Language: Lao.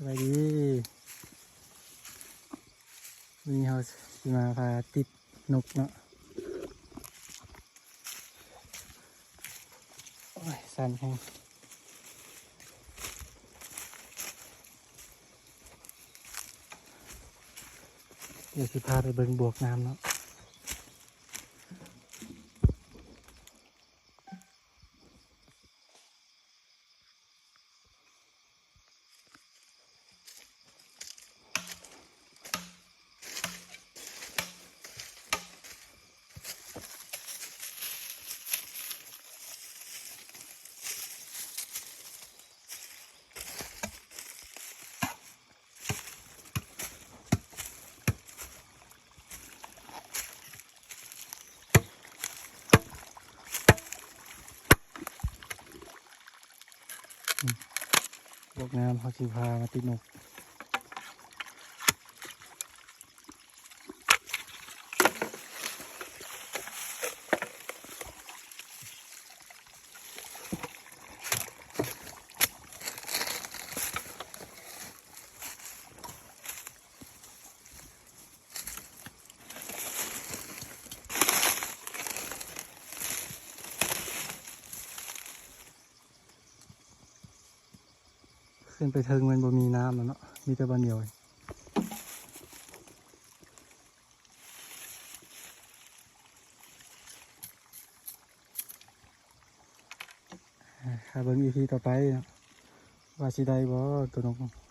ສະບາຍດີ ມື້ນີ້ເຮົາຊິມາພາຕິດນົກເນາະ. ໂອ້ຍ ສັ່ນແຮງ. ດຽວຊິພາໄປເບິ່ງບວກນ້ຳເນາະ. ອືມ ພວກງາມເຮົາຊິພາມາຕິດນົກ. ຂຶ້ນໄປເທິງມັນບໍ່ມີນ້ຳແລ້ວເນາະ ມີແຕ່ບ່ອນດຽວ. ຖ້າເບິ່ງອີພີຕໍ່ໄປເນາະ ວ່າຊິໄດ້ບໍ່ໂຕນົກ.